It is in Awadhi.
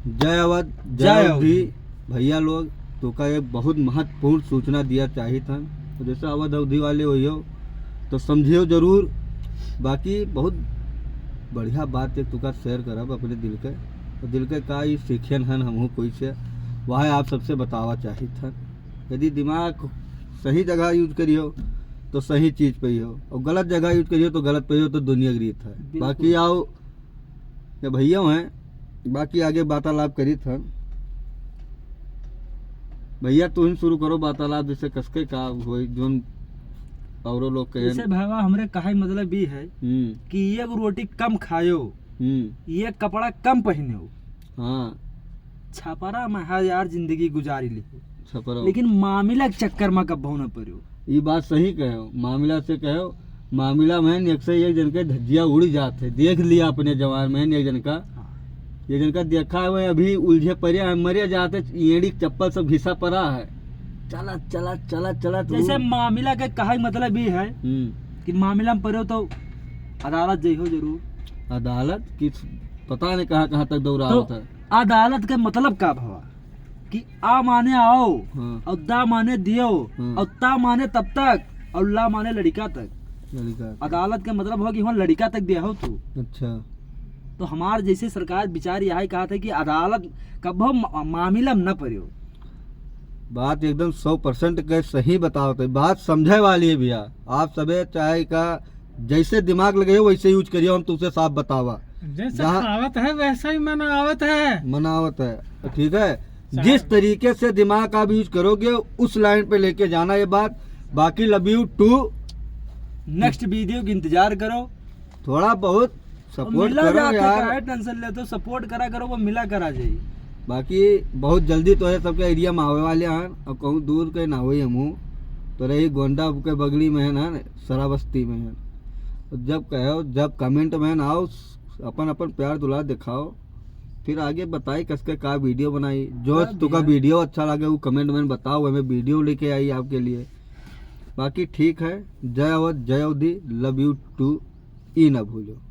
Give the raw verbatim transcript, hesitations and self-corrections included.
जय अवध, जय जय अवधी। अवधी। भइया लोग, तोका एक बहुत महत्वपूर्ण सूचना दिया चाहित हन। तो जैसे अवध अवधी वाले होइयो, तो समझियो जरूर। बाकी बहुत बढ़िया बात एक तोका share करब अपने दिल के। तो दिल के का ई सीखेन हन हमहू कोई से, वह आप सबसे बतावा चाहित हन। यदि दिमाग सही जगह use करियो, तो सही चीज पइहो, और गलत जगह use करियो, तो गलत पइहो, तो दुनिया की रीत है। बिल्कुल। बाकी आओ, ये भइया हैं, बाकी आगे वार्तालाप करित हन। भइया, तू ही शुरू करो वार्तालाप, जैसे कसके का होई, जोन औरो लोग कहें। जैसे भइया, हमरे कहे मतलब ई है हम्म। कि एक रोटी कम खायो, हम्म। एक कपड़ा कम पहिनो। हाँ। छपरा में है यार, जिंदगी गुजारी लिहो। छपरा। लेकिन मामिला के चक्कर में कब्बो न पड़ो। ई बात सही कहो, मामिला से कहो, मामिला में एक से एक जन के धज्जिया उड़ जात है। देख लिया अपने जवान में एक जन का, हाँ। एक जन का देखा हुआ अभी उलझे पड़े हैं, मरे जाते, एड़ी चप्पल सब घिसा पड़ा है। चला, चला, चला, चला, तू। जैसे मामिला के कहे मतलब ई है हम्म। कि मामिला में पड़ो तो अदालत जइहो जरूर। अदालत की पता नहीं कहाँ, कहाँ तक दौड़ा तो होता है। अदालत के मतलब का भवा कि आ माने आओ हाँ। और दा माने दियो हाँ। और ता माने तब तक और ला माने लड़िका तक। लड़िका तक। अदालत के मतलब हो कि वहाँ लड़िका तक दिया हो तू। अच्छा। तो हमार जैसे सरकार विचार यही कहा था कि अदालत कब्बो मा-, मामिला में न पड़ो। बात एकदम सौ percent के सही बतावत है, बात समझे वाली है भइया। आप सबे चाहे का जैसे दिमाग लगे हो वैसे use करियो, हम तुमसे साफ बतावा। जैसे जहाँ खावत है वैसे ही मनावत है। मनावत है, ठीक है। साहब। जिस तरीके से दिमाग आप use करोगे उस line पे लेके जाना ये बात। बाकी love you too। Next video की इंतजार करो। थोड़ा बहुत और support मिला करो जाते यार। काहे tension लेते हो, support करा करो, वो मिला करा जाई। बाकी बहुत जल्दी तो है सबके area में आवे वाले हैं, और कहूँ दूर के ना होई हमहू, तो रही गोंडा के बगली में है ना, श्रावस्ती में है। तो जब कहो, जब comment में ना आओ, अपन अपन प्यार दुलार दिखाओ, फिर आगे बताई कसके का video बनाई। जो का तुका भइया? Video अच्छा लगे वो comment में बताओ, हमें video लेके आई आपके लिए। बाकी ठीक है, जय अवध, जय अवधी, love you too, ई ना भूलो।